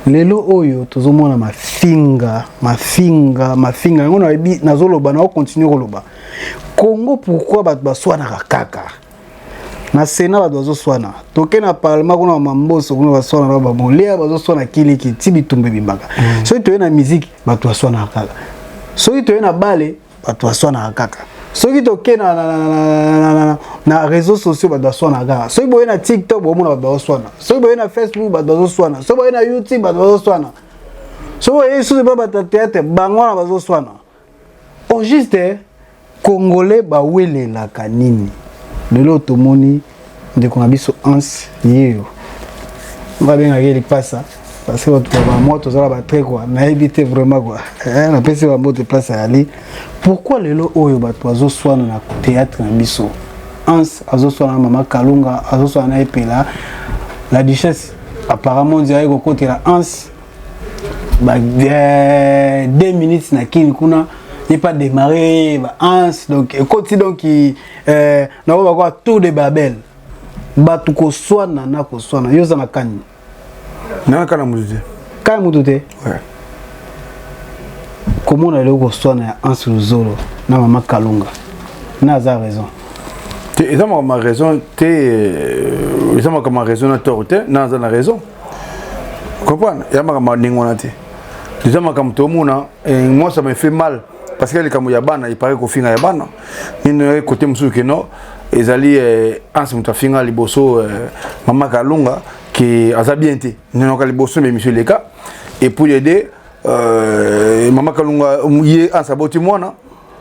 Lelo oyo tozomona mafinga, mafinga, mafinga. Yango nayebi nazoloba na continue koloba. Congo pourquoi bato baswanaka kaka? Na Sénat bato bazoswana. Toke na parlement kuna mamboso kuna baswana na bamolia bazoswana kiliki ti bitumba ebimaka. Soki toye na musique bato baswanaka kaka. Soki toye na bale bato baswanaka kaka. Soki toke na, na, na, na, na, na, na réseaux sociaux bato baswanaka kaka. Soki boye na TikTok bomona bato bazoswana. Soki boye na Facebook bato bazoswana. Soki boye na YouTube bato bazoswana. Soki boye lisusu mpe bato ya théâtre bango wana bazoswana. Au juste Congolais bawelelaka nini? Lelo tomoni ndeko na biso Hans yeyo babengaki lipasa parce que bato ba tozala ba très quoi nayebi te vraiment quoi napesi bambote place ayali. Pourquoi lelo oyo bato bazoswana na théâtre na biso? Hans azoswana na mama Kalunga, azoswana na Epela. La duchesse apparemment dirait kokotela Hans ba 2 minutes na kini kuna ye pas démarré ba Hans donc ekoti donc na ba tour de Babel bato koswana na koswana. Yo oza na kani?
Na kana mutu te.
Kani mutu te?
Ouais.
Komona eloko koswana ya Hans Luzolo na mama Kalunga na aza raison
te? Eza makambo ya raison te, eza makambo ya raison na tort te. Na aza na raison, comprendre ya makambo ya ndenge wana te. Eza makambo tomona, moi ça me fait mal parce que likambo ya bana epare kofinga ya bana nini côté mosusu keno ezali Hans moto afinga liboso mama Kalunga ke aza bien te nenoka liboso na émission eleka. Et puis aider mama Kalunga, ye Hans aboti mwana,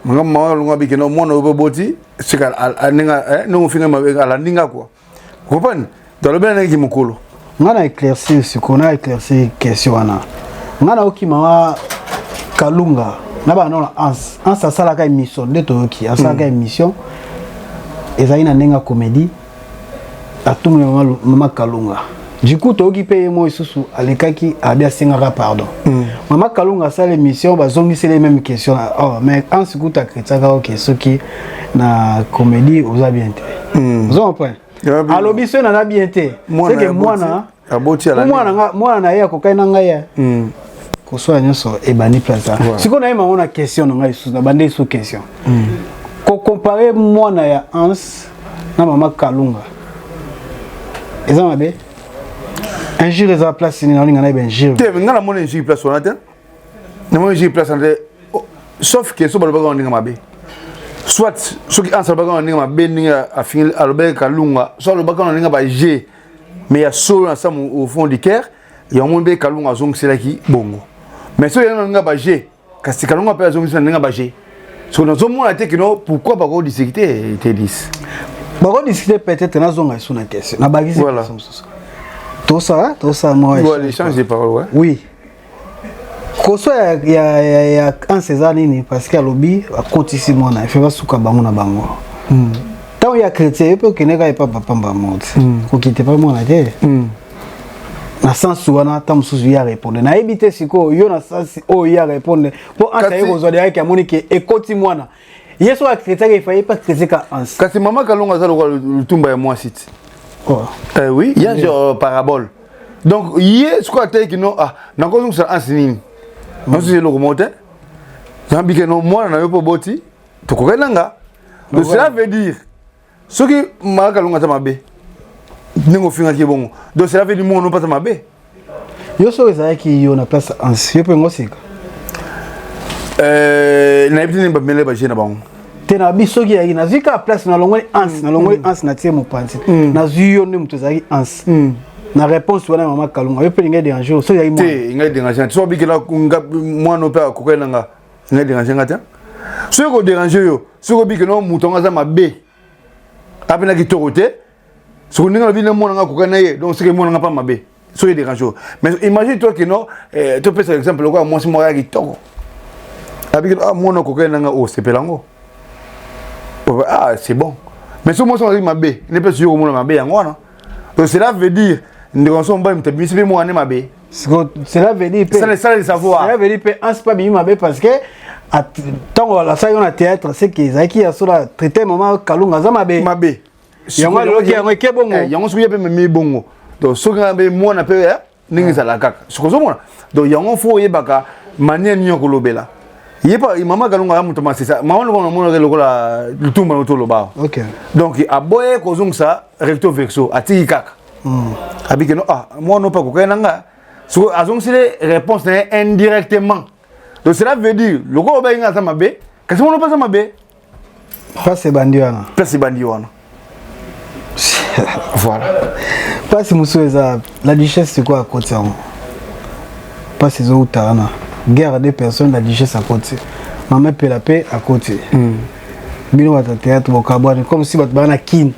mama Kalunga abikeno mwana oyo boti sika ndenge ndenge ofinga alandi nga quoi, comprendre? Talobi ndenge mokolo.
Nga na éclaircir sikoyo, na éclaircir question wana. Nga nayoki mama Kalunga na bana na Hans. Hans asalaka émission nde toyoki asalaka émission ezali na ndenge ya comédie, atumuli mama Kalunga. Du coup toyoki mpe ye mo lisusu alekaki abi asengaka pardon. Mama Kalunga asala émission, bazongiseli même question. Oh, mais Hans kuta akritiaka oke soki na comédie oza bien te, oza comprendre? Alobi soki naza bien te, seke mwana mwana na ye akokai na ngai ya koswala nyonso ebandi place. Sikoyo nayeba yango na question na ngai lisusu, nabandi lisusu question. Kocomparer mwana ya Hans na mama Kalunga eza mabe? Injure eza place nini? Naolinga nayeba injure.
Te, nga namoni injure place wana te, namoni injure place wana te, sauf que so balobaka ndenge mabe. Soit soki Hans alobaka na ndenge mabe, ndenge afingi alobaki Kalunga, so alobaka na ndenge baje, mais ya solo na sa au fond du cœur yango mpe Kalunga azongiselaki bongo. Mais soki yango na ndenge baje, kasi Kalunga mpe azongisela na ndenge baje, so nazomona te kino pourquoi bakodiscute te 10.
Bakodiscute peut-être. Nazonga esu na question, nabakisi question mosusu. Tosala tosala mwa
échange de parole, ouais.
Oui, koso ya, ya, ya, ya Hans eza nini? Parce que alobi akotisi mwana efe basuka bango na bango. Ntango ya chrétien ye mpe okende kaka epa papa moko te, kokite pa mwana te. Na sens wana ntango mosusu ye arépondre, nayebi te. Sikoyo yo na sens oyo ye arépondre mpo Hans aye kozwa deyaki, amoni ke ekoti mwana ye so akritiaka, efaye mpe akritiaka Hans.
Kasi mama Kalunga aza lokola lutumba ya mwasi ti.
Oh.
Oui, ya genre parabole. Donc ye sikoyo ateyiki no, ah, nakozongisa Hans nini, nazosa eloko moko te, yambike no mwana na yo mpo boti tokokai nanga. Donc cela veut dire soki mama Kalunga aza mabe ndenge ofingaki ye bongo, donc cela veut dire mwana mpe aza mabe.
Yo soki ezalaki yo na place Hans, yo mpe ngo sika?
Nayebi te ndenge bamele baje na bango.
Te, na bi soki ezalaki, nazwi kaka place, nalongoli Hans, nalongoli Hans, natie mopanzi, nazwi yo nde moto ezalaki Hans. Na réponse wana mama Kalunga, yo pe linga déranger, so ya
te ngai déranger. So bikela mwana pe akokai nanga ngai déranger nga te. Soki ko déranger yo, soki obikela moto ngo aza mabe. Apena kitoko te. Soki ndenge alobi na mwana nga akokai na ye, donc soki mwana nga pa mabe. Soki dérange yo. Mais imagine toi que non, eh, topesa exemple lokola mwasi moko ya kitoko. Abiki ah mwana akokai nanga osepela ngo. Ah c'est bon. Mais soki mwasi azali mabe, ne pe soki komona mabe yango wana. Donc cela veut dire ndeko nso mobali moto abimisi mpe mwana mabe.
Cela veut dire
pe ça le savoir.
Cela veut dire pe anse pas bimi mabe parce que ntango asali yo na théâtre, c'est que ezalaki ya solo traité mama Kalunga aza mabe.
Mabe.
Yango aloki yango eke bongo.
Yango soki ye mpe memi bongo. Donc soki nga mpe mwana mpe ndenge ezalaka kaka. Soki ozomona. Donc yango fo oyebaka manière nini ya kolobela. Ye pa mama Kalunga ya moto masesa. Mama lokola namonaka lokola lutumba na toloba.
Okay.
Donc aboye kozongisa recto verso atiki kaka. Abiki no ah mwana mpe akokai na nga. Soki azongisile réponse na ye indirectement. Donc cela veut dire lokola obayi nga aza mabe, kasi mwana mpe aza mabe.
Place ebandi wana.
Place ebandi wana. Voilà.
Place mosusu eza la duchesse sikoyo akoti yango. Place ezowuta wana. Guerre de personnes, la duchesse akoti. Mama Epela pe akoti. Bino bato ya théâtre bokabwani comme si bato baa na Kin.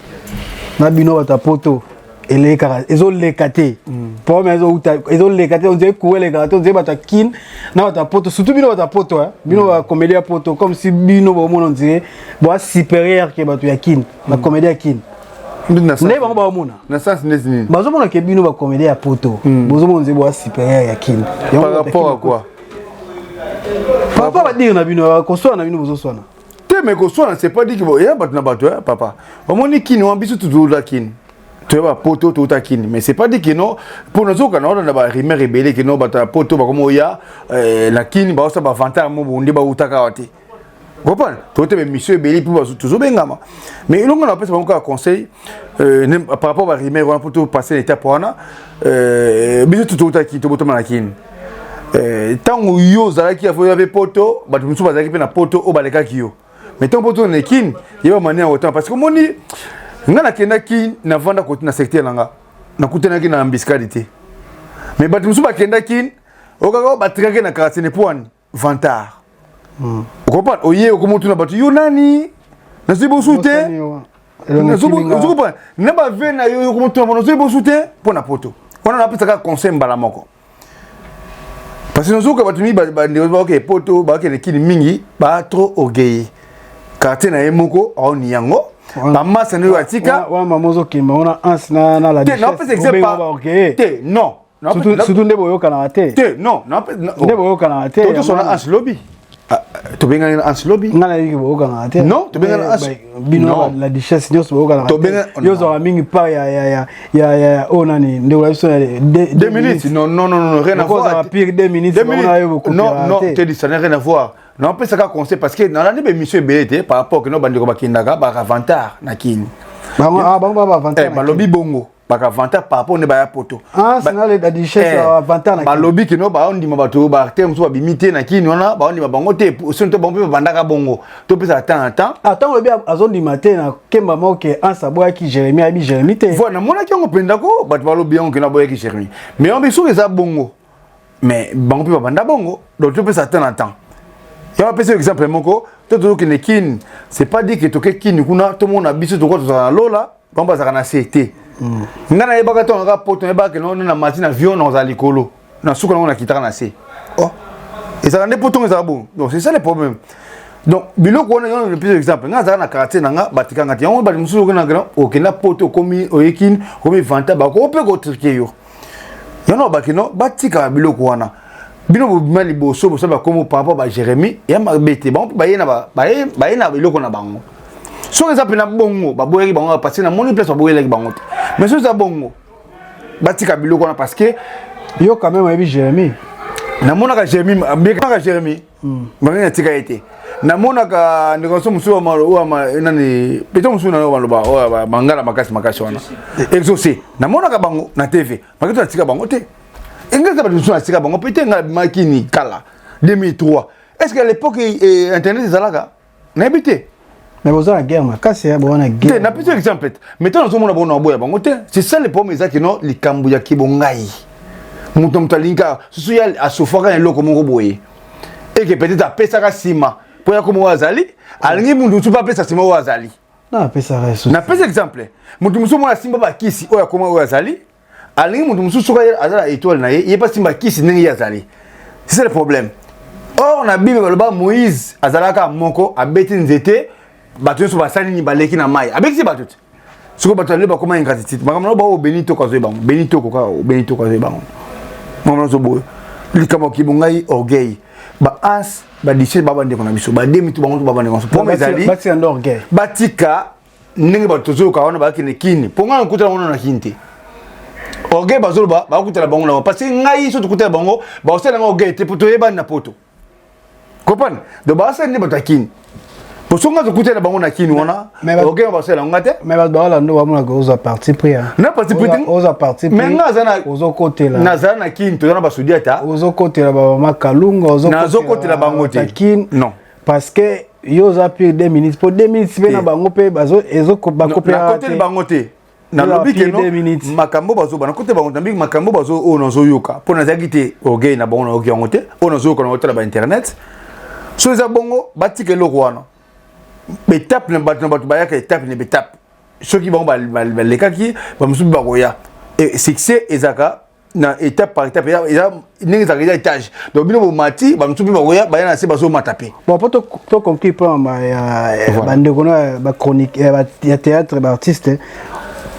Na bino bato ya poto elekaka ezoleka te. Problème ezowuta ezoleka te, on dirait courant elekaka te, on dirait bato ya Kin na bato ya poto, surtout bino bato ya poto, hein. Bino ba comédie ya poto comme si bino bomona on dirait boa supérieur ke bato ya Kin, ba comédie ya Kin. Nde bango baomona.
Na sens neti nini?
Bazomona ke bino ba comédie ya poto, bozomona on dirait boa supérieur ya Kin.
Par rapport à quoi?
Par rapport à dire na bino, koswana na bino bozoswana.
Te mais koswana c'est pas dit que eya bato na bato, hein, papa. Omoni Kin wana biso tozoluta Kin. Toyeba poto touta Kin, mais c'est pas dit que non mpo nazoka na wana na barumeur ebele ke non bato ya poto bakoma oya na Kin baosala bavantard mo bonde bautaka awa te. Comprendre? Tote ba mission ebele mpo tozobengama. Mais elongo na bapesa bango kaka conseil par rapport ba rumeur wana mpo topasser na étape wana, biso touta Kin, tobotama na Kin. Ntango yo ozalaki ya mpe poto, bato mosusu bazalaki mpe na poto oyo balekaki yo. Mais ntango poto na Kin, yeba manière autant parce que omoni nga nakendaki navanda kote na secteur na nga nakutanaki na embuscade te. Mais bato mosusu bakendaki okaka batikaki na quartier ne poani vantard. Okomprendre oye okomotuna bato yo nani nazwi bosu te, ozokomprendre na bave na yo okomotuna bo nazwi bosu te mpo na poto wana napesaka conseil mbala moko parce que nazoyoka bato mingi bandeko bakokende poto bakokende Kini mingi ba trop orgueilleux, quartier na ye moko aoni yango bamasa nde oyo atika
wana mama ozokemba wana anse na la
te napesa exemple te non.
Surtout nde boyokanaka te.
Te non.
Nde boyokanaka te.
Totosona anse lobi tobengani na anse lobi.
Nga nayebi boyokanaka te.
Non, tobengani na anse.
Bino la duchesse nyonso boyokanaka te. Yo ozwaka mingi part ya ya ya ya ya oyo nani ndeko na biso ya
2 minutes. Non non non non, rien à voir.
Pire 2 minutes.
Non non, te dis ça n'a rien à voir. Napesaka conseil parce que nalandi baémission ebele te par rapport ke no bandeko bakendaka bakavantard na Kini. Balobi bongo bakavantard par rapport nde baya poto. Balobi kino baondima bato baacteur mosusu babimi te na Kini wana, baondima bango te soki to bango mpe babandaka bongo topesaka temps na temps.
Ntango olobi azondima te na kemba moko ke anse aboyaki Jérémi, ayebi Jérémi te.
Voilà, namonaki yango mpenza ko bato balobi yango kino aboyaki Jérémi, mais yango soki eza bongo, mais bango mpe babanda bongo, donc topesa temps na temps. Ya bapesa exemple moko to tozokende Kini, c'est pas dit que toke Kini kuna tomona biso tokoka tozala na lola, bango bazalaka na se te. Nga nayebaka ntango kaka poto nayebaka ke na mati na avion na kozala likolo na suka nango nakitaka na se. Oh, ezalaka nde poto ngo ezalaka bongo. Donc c'est ça le problème. Donc biloko wana yango napesa exemple, nga azalaka na quartier na nga batikanga te yango. Bato mosusu okenda okenda poto okomi oyekini okomi vanta bako mpe kotrike yo yango bakino batikaka biloko wana. Bino bobima liboso bosala bakomo par rapport ba Jérémie ya mabe te, bango mpe baye na biloko na bango. Soki eza mpena bongo baboyaki bango parce que namoni place baboyelaki bango te, mais soki eza bongo batika biloko wana parce que
yo quand même oyebi Jérémie.
Namonaka Jérémie mbekaka Jérémie bango natika ye te. Namonaka ndeko mosusu mosusu nani peto mosusu na baloba oyo bangala makasi makasi wana exaucé, namonaka bango na TV bakito natika bango te. Engeza bato mosusu natika bango mpe te. Ngai nabimaki ni kala 2003, est ce que à l'époque internet ezalaka? Nayebi te.
Mais boza na guerre makasi ya boza na guerre.
Te napesi exemple te. Mais tant nazomona bango na boya bango te. C'est ça le problème eza kino likambo ya kibongai. Moto moto alingi kaka susu ye asofaka na eloko moko boye. Et que peut-être apesaka nsima mpo ya komo oyo azali alingi moto mosusu mpe apesa nsima oyo azali. Napesa exemple moto mosusu mwana asimba bakisi oyo akoma oyo azali alingi moto mosusu soki aza na étoile na ye ye mpe asimba kisi ndenge ye azali. C'est ça le problème. Or na Bible baloba Moïse azalaka moko abeti nzete bato nyonso basali nini baleki na mai abekisi bato te sikoyo bato aleli bakoma ingratitude makambo na bao obeni toko azoi bango beni toko kaka obeni toko azoi bango makambo nazo boyo likambo ya kibongai orgueil ba as ba dice ba bandeko na biso ba demi to bango to ba bandeko na biso problème ezali
batika nde orgueil
batika ndenge bato tozoyoka wana bakende kini mpo ngai nakutana bango na kini te orgueil bazoloba bakutana bango na bango parce que ngai so tokutana bango bakosala yango orgueil te mpo toyebani na poto comprendre donc bakosala nde bato ya kini mpo soki ngai tokutana bango na kini wana orgueil bakosala yango ngai te
mais bato bakolanda bamonaka ozwa parti pris
na parti pris te
ozwa parti
pris mais ngai aza na
ozokotela
nazala na kini toza na basudi ata
ozokotela bamama kalunga
nazokotela bango te non
parce que yo oza pire 2 minutes po 2 minutes mpe na bango mpe
bakopelakoteli bango te nalobi ke no makambo bazoba nakote bango nalobi makambo bazo oyo nazoyoka mpo nazalaki te orgueil na bango nayoki yango te oyo nazoyoka na kotala ba internet so eza bongo batika eloko wana etape na bato na bato bayaka etape na etape soki bango balekaki bamosusu bakoya succès ezalaka na étape par étape eza ndenge ezalaka eza étage donc bino bomati bamosusu mpe bakoya baya na se bazomata mpe
bon mpo to conclure mpo ya bandeko na bachronique ya théâtre baartiste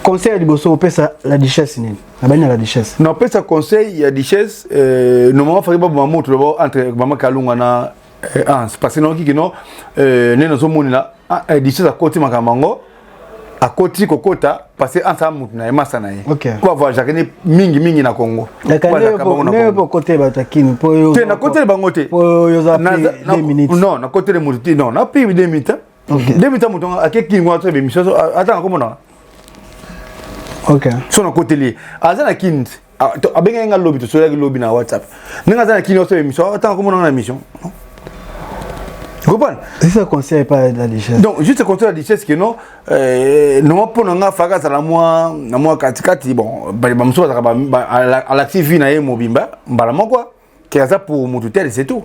conseil ya liboso opesa la duchesse nini nabani na la duchesse
na opesa conseil ya duchesse euh, normalement faki baboma moto lobo entre mama kalunga na euh, Hans parce que nayoki kino euh, nde nazomonela ah, eh, duchesse akoti makambo yango akoti kokota parce que Hans amutu na ye masa na ye po avoyageaka ne mingi mingi na Congo te nakoteli bango te non nakoteli motu te non napi 2 minutes 2 minutes moto ake kingo ato bemission ata nakomona so nakoteli ye aza na kini Ah, abengaki nga lobi tosololaki lobi na whatsapp ndenge aza na kini osala émission atanga komona nga na émission comprendre
c'est ça conseil pas la duchesse
donc juste conseil la duchesse que non euh, non mpo na nga faka azala mwa na mwa katikati bon bamosusu bazalaka alakisi vie na ye mobimba mbala moko ke aza pour mutu tel c'est tout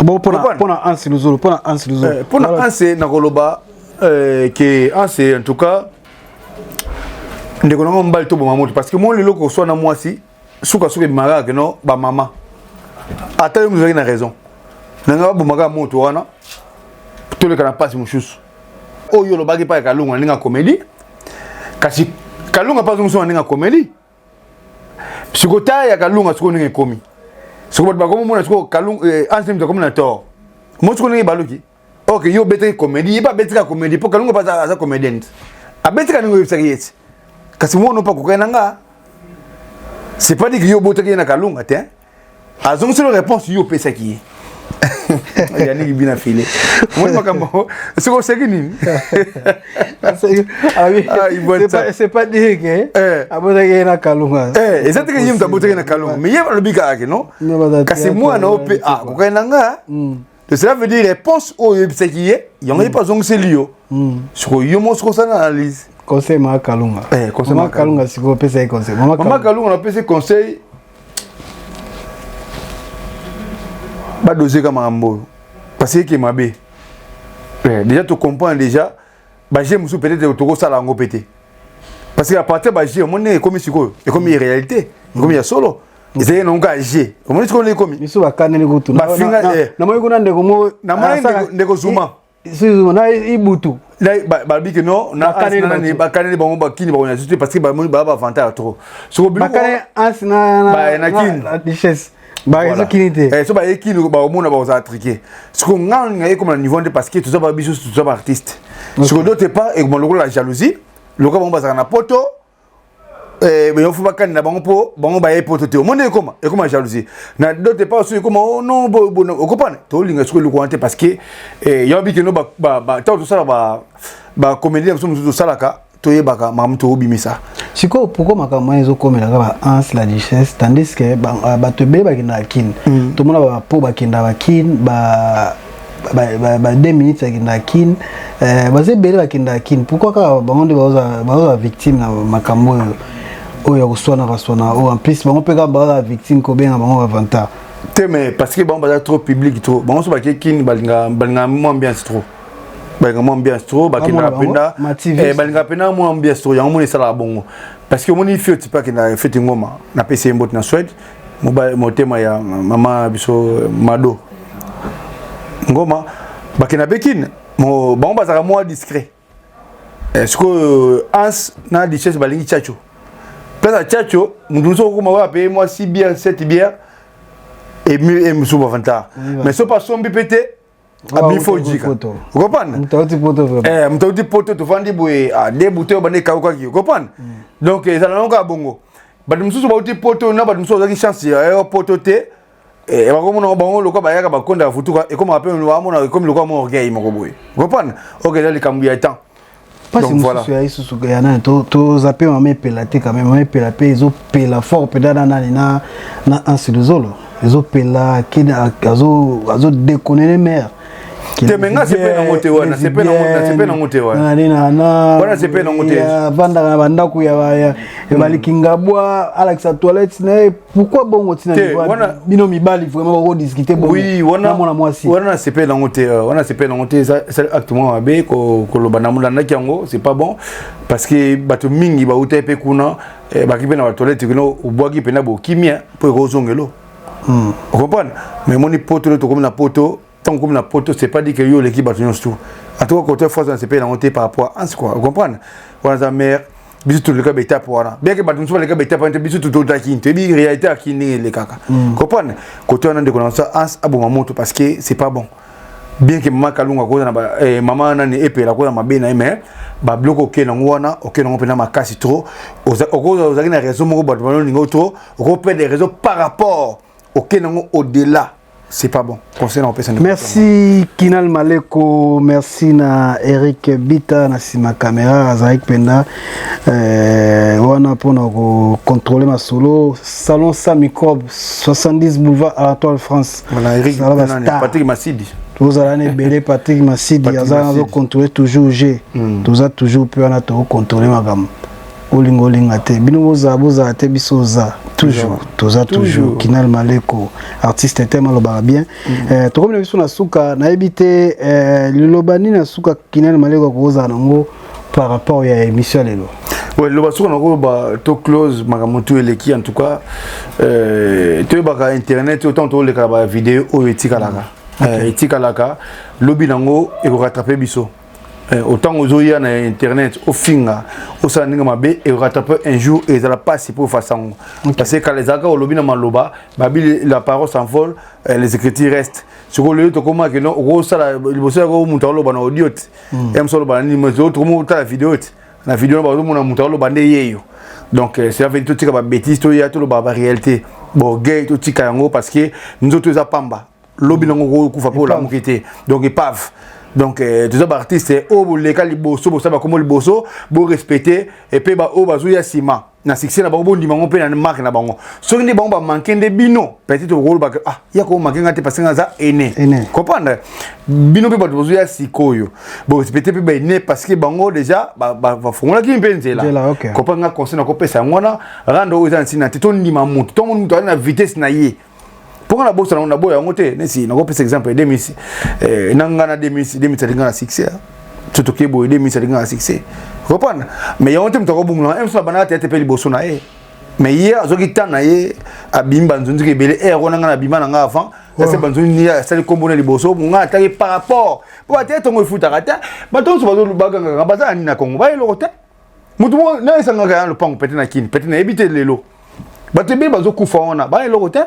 bon pona pona Anse Luzolo pona Anse Luzolo
euh, pona Anse nakoloba euh, ke Anse en tout cas ndeko na nga mobali toboma moto parce que moi lelo koswa na mwasi sukasuka ebimaka kaka no bamama ata yo mozalaki na raison na ngai babomaka moto wana toleka na mpasi mosusu oyo olobaki epai ya kalunga na ndenge ya komedi kasi kalunga mpe azongisi na ndenge ya komedi sikoyo taya ya kalunga sikoyo ndenge ekomi sikoyo bato bakomomona sikoyo kalunga eh, anse moto akomi na tort mo sikoyo ndenge ebaluki ok yo obetaki comédie ye mpe abetika comédie mpo kalunga mpe aza comédienne abetika ndenge oyebisaki ye ti kasi mwana mpe akokaki na nga c'est pas dit que yo obotaki ye na kalunga te azongiseli réponse yo opesaki ye yaniki bina file omoni makambo soki oseki nini
ah, c'est pas dire que eh. abotaki ye na kalunga
eh, eza teke ye moto abotaki na kalunga mais ye alobi kaka ke non kasi mwana oyo mpe akokaki na nga hmm. Donc cela veut dire réponse oyo oyebisaki ye yango ye mpe azongiseli yo hmm. sikoyo yo moko sikoyo osala analyse
conseil mama kalunga
eh, conseil
mama kalunga sikoyo opesa ye conseil
mama kalunga napesi conseil badoseka makambo oyo parce que eke mabe eh, déjà tocomprendre déjà baje mosusu peut-être tokosala yango mpe te parce que à partir baje omoni ndenge ekomi sikoyo ekomi réalité ekomi ya solo ezali nango kaka je omoni sikoyo ndenge ekomi
misu bakaneli kutu
bafinga eh.
namoni kuna ndeko mo
namoni ndeko zuma
na ibutu
balobi ke non bakaneli bango bakini bakonya te parce que bamoni baa baavantage trop
soko biloko na
kini
duchesse bazokini te
eh, so baye kini bakomona bakozala trike siko nga naye koma na niveau nde parce que toza ba biso toza ba artiste siko d'autre part ekoma lokola la jalousie lokola bango bazalaka na poto eh, yo fo bakani na bango mpo bango baye poto te omoni ekoma ekoma jalousie na d'autre part soki ekoma oh non okopana tolinga soki eloko wana te parce que eh, yango bikeno ntango tosala bacomédie na biso mosusu tosalaka toyebaka makambo tokobimisa
sikoyo pourquoi makambo wana ezokomelaka ba anse la duchesse tandis que ah, bato ebele bakendaka kin mm. tomona bapo bakendaka kin ba Ba 2 minutes akendaka Kin, baza ebele bakendaka Kin. Pourquoi kaka bango nde bazozala victime na makambo oyo oyo ya koswanaka swana oyo? En plus, bango mpe kaka bazala victime, kobenga bango bavantard.
Te, mais parce que bango baza trop public, trop. Bango so bakei Kini, balingaka mwa ambiance trop, balingaka mwa ambiance trop, bakendaka mpenza, balingaka mpenza mwa ambiance trop. Yango moni esalaka bongo, parce que omoni feti mpe akendaka feti ngoma. Napesi ye mbote na Swede, motema ya mama biso Mado Ngoma. Bakenda mpe Kine, bango bazalaka mwa discret. Sikoyo Hans na Duchesse balingi tchatcho, place ya tchatcho. Mutu mosusu okokoma oyo apaye mwa 6 bière, 7 bière, mosusu bavantard, mais so mpe asombi mpe te, abi fo ojika, ocomprendre?
Moto
auti Poto, tovandi boye, de bouteille oyo banda ekaukaki, ocomprendre? Donc ezala nango kaka bongo. Bato mosusu bauti Poto na bato mosusu bazwaki chance ya Poto te, bakomona bango lokola bayaka bakonda ya futuka, ekomaka mpe bamona ekomi lokola mo orgueil moko boye, comprendre? Ok, eza likambo ya temps.
Mpasi mosusu ya lisusu ya nani, toza mpe mama Epela te. Quand même, mama Epela mpe ezopela fort mpenza na nani, na Ansi Luzolo. Ezopela, azodéconner mare.
Te, mais nga sepe nango te wana, sepe nango te wana, wana sepe nango te.
Avandaka na bandako ya balikinga bwa, alakisa toilette na ye. Pourquoi bongo ntina bino mibali vraiment bakodiscute?
Bongo
na mwana mwasi.
Wana na sepe nango te, wana sepe nango te. Eza acte moko mabe koloba na molandaki yango, c'est pas bon, parce que bato mingi bauta mpe kuna, baki mpe na batoilette kuna, obwaki mpena bokimia mpo ekozongelo, ocomprendre? Mais moni Poto, tokomi na Poto. Ntango komi na Poto, c'est pas dit que yo oleki bato nyonso tout. En tout cas, côté force na sepeli nango te par rapport à Anse, quoi, comprendre? Wana eza mare. Biso toleka baétape wana, bien que bato mosusu baleka baétape wana te. Biso tototaki, toyebi réalité aki ndenge elekaka, comprendre? Côté wana, ndeko na biso Anse aboma moto, parce que c'est pas bon. Bien que mama Kalunga akoza na mama nani Epela akoza mabe na ye, mais babiloko okende yango wana, okende yango mpena makasi trop. Ozalaki na raison moko, bato banolinga trop, okoperdre raison par rapport okende yango au-delà, c'est pas bon. Conseil na opesa.
Merci Kinal Maleko, merci na Eric Bita na sima caméra, azalaki mpenza wana mpona kocontrôler masolo. Salon Sa Microbe, 70 boulevard Anatole France.
Voilà, Eric, Patrick Masidi.
Tozala na ebele. Patrick Masidi aza azocontrôle toujours g. Toza toujours mpe wana, tokocontrôle makambo. Olinga olinga te, bino bozala bozala te, biso oza toujours, toza toujours. Kinal Maleko, artiste te alobaka bien. Tokomi na biso na suka. Nayebi te liloba nini na suka Kinal Maleko akozala nango par rapport ya émission ya lelo.
Ouais, liloba suka nakoloba, to close makambo tu eleki. En tout cas, toyebaka internet oyo, ntango tolekaka bavideo oyo etikalaka, etikalaka, lobi nango ekorattrape biso. Autant ozoya na internet, ofinga, osala ndenge mabe, ekorattrape un jour, ezala mpasi mpo ofasa yango, parce que kala ezalaka olobi na maloba, babi la parole s'envole, les écritures restent. Sikoyo lelo tokomaki no okosala liboso yako moto aloba na audio te, ya moso aloba na nini, tokomi otala video te. Na video bazomona moto aloba nde yeyo. Donc cela veut dire totika babêtise, toya toloba baréalité. Borgueil totika yango, parce que nzoto eza pamba, lobi nango kokufa mpo olamuki te, donc épave. Donc toza baartiste oyo boleka liboso, bosala bakombo liboso, borespecte epe baoyo bazoya nsima na succès na bango, bondima yango mpe na marque na bango. Soki nde bango bamanke nde bino, peut-être okolobaka: ah, ya komanke nga te, parce que nga aza aîné, comprendre? Bino mpe bato bazoya sikoyo, borespecte mpe baene, parce que bango déjà bafungolaki mpe nzela, comprendre? Nga conseil nakopesa yango wana. Rando oyo eza na ntina te. Tondima motu, tomoni moto aza na vitesse na ye. Mponga na bosana, na boya yango te. Nesi nakopesa exemple, Demis na nga na Demis. Demis alinga na succès, so toke boye, Demis alinga na succès, comprendre? Mais yango te moto akobungula moso na bandaka théâtre mpe liboso na ye, mais ye azwaki temps na ye, abimi banzonziki ebele. Ere wana nga na bima na nga avant ase banzonzi, asali kombo na liboso. Nga ataki par rapport po bateatre ntongo efutaka te. Bato nyonso bagangaka baza na nini na Kongo? Bayeloko te. Motu moko na esangaka ya lopango pete na Kini pete, nayebi te. Lelo bato ebele bazokufa wana, baya eloko te.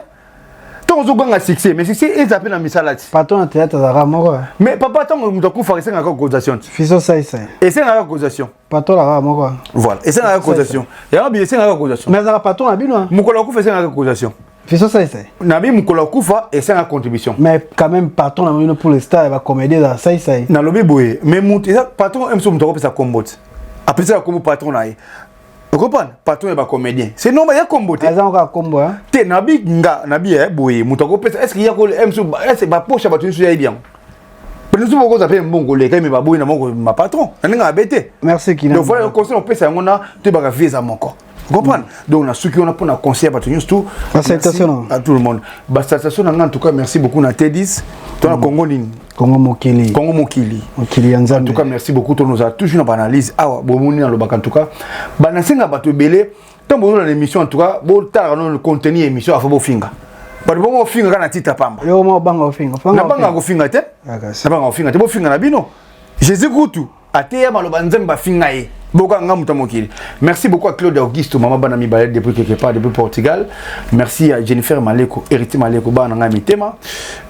Ntango ozoganga succès, mais succès eza mpe na misala ti.
Patron na théâtre azalaka moko.
Mais papa, ntango moto akufaka, esengaka cotisation ti.
Fiso Saisai.
Esengaka cotisation.
Patron azalaka moko.
Voilà, esengaka cotisation yango bi, esengaka cotisation.
Mais azalaka patron na bino.
Mokolo akufa, esengaka cotisation.
Fiso Saisai.
Na bi mokolo akufa, esengaka contribution.
Mais quand même, patron na bino pour le star ya bacomédien ezala Saisai.
Nalobi boye, mais moto eza patron mso, moto akopesa kombo te, apesaka kombo patron na ye, ocomprendre? Patron ya bacomédien, c'est normal, ya kombo te.
Aza kaka kombo.
Te, nabi nga nabi boye, moto akopesa, est ce que ya mso, est ce bapoche ya bato nyonso yayebi yango? Bato mosusu bokoza mpe mbongo leka, me baboyi na moko ma patron na ndenge mabe te.
Merci Kina.
Donc voilà, conseil opesa yango na toyebaka vie eza moko, comprendre. Donc nasuki wana mpona conseil ya bato nyonso tout.
Basalutation
à tout le monde, basalutation na nga. En tout cas, merci beaucoup na T10 to na Congo nini.
Congo Mokili.
Congo Mokili.
Mokili ya Nzambe.
En tout cas, merci beaucoup. To nous a toujours na baanalyse awa bomoni nalobaka. En tout cas, banasenga bato ebele, ntango bozolanda émission, en tout cas botalaka no contenu ya émission afo bofinga. Bato bongo ofinga kaka na titre pamba.
Yo mo banga ofinga?
Nabanga kofinga te, nabanga kofinga te. Bofinga na bino. Jésus kutu ateya maloba Nzambe, bafinga ye. Bokanga moto ya mokili. Merci beaucoup à Claude Augusto, mama bana mibale depuis quelque part, depuis Portugal. Merci à Jennifer Maleko, Héritier Maleko, bana ngai mitema.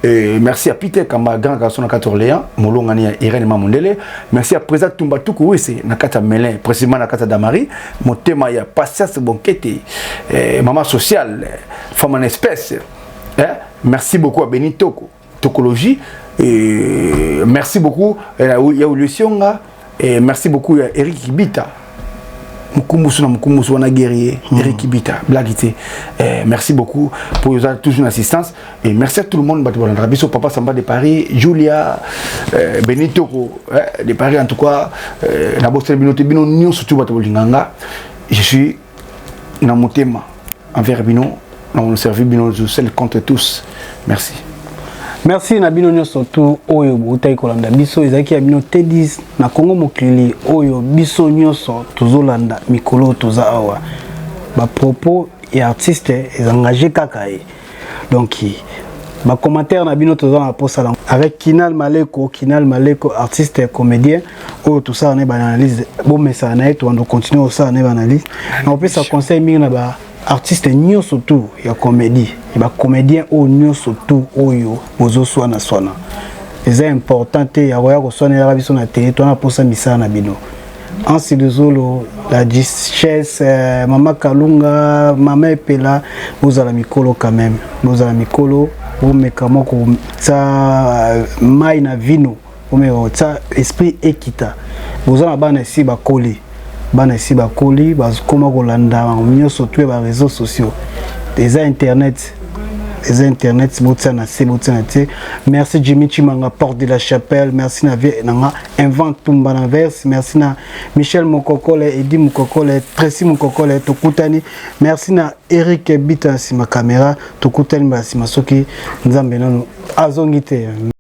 Et merci à Peter Kamba, grand garçon na kati Orléans, molongani ya Irène Mamondele. Merci à président Tumba Tuku Wese na kati ya Melin, précisément na kati ya Damari, motema ya Patience Bonkete, mama sociale, femme en espèce, eh? Merci beaucoup à Beni Toko Tokologie. Et merci beaucoup ya Olusionga. Et merci beaucoup à Eric Kibita, Mukumbusu na Mukumbusu wana guerrier. Eric Kibita, blague te. Merci beaucoup pour toujours une assistance et merci à tout le monde. Bato balandaka biso, Papa Samba de Paris, Julia Benitoko de Paris. En tout cas, nabosala bino te, bino nyonso tu bato bolinganga. Je suis na motema envers bino, na servi bino seul contre tous. Merci.
Merci na bino nyonso tu oyo boutaki kolanda biso. Ezalaki ya bino T10 na Kongo Mokili, oyo biso nyonso tozolanda mikolo. Toza awa, bapropos ya artiste ezengage kaka ye. Donc bacommentaire na bino toza na posa avec Kinal Maleko. Kinal Maleko, artiste comédien oyo tosala na ye baanalyse, bomesana na ye, tobanda continue kosala na ye baanalyse. Na kopesa conseil mingi na ba artiste nyonso tu ya comédie, bacomédien oyo nyonso tu oyo bozoswana swana, eza important te ya koya koswanelaka biso na tele. Twana posa misala na bino. Ansi Luzolo, la Duchesse, Mama Kalunga, Mama Epela, bozala mikolo quand même, bozala mikolo. Bomeka moko kotia mai na vino, bomeka kotia esprit ekita. Boza na bana esi bakoli, bana esi bakoli, bakoma kolanda nyonso tu ya baréseaux sociaux. Eza internet, eza internet. Botia na se, botia na te. Merci Jimmy Chimanga, porte de la Chapelle. Merci na vie nanga Invente Tumba na verse. Merci na Michel Mokokole, Edi Mokokole, Tracy Mokokole. Tokutani. Merci na Eric Bita na nsima caméra. Tokutani mbala nsima soki Nzambe nano azongi te.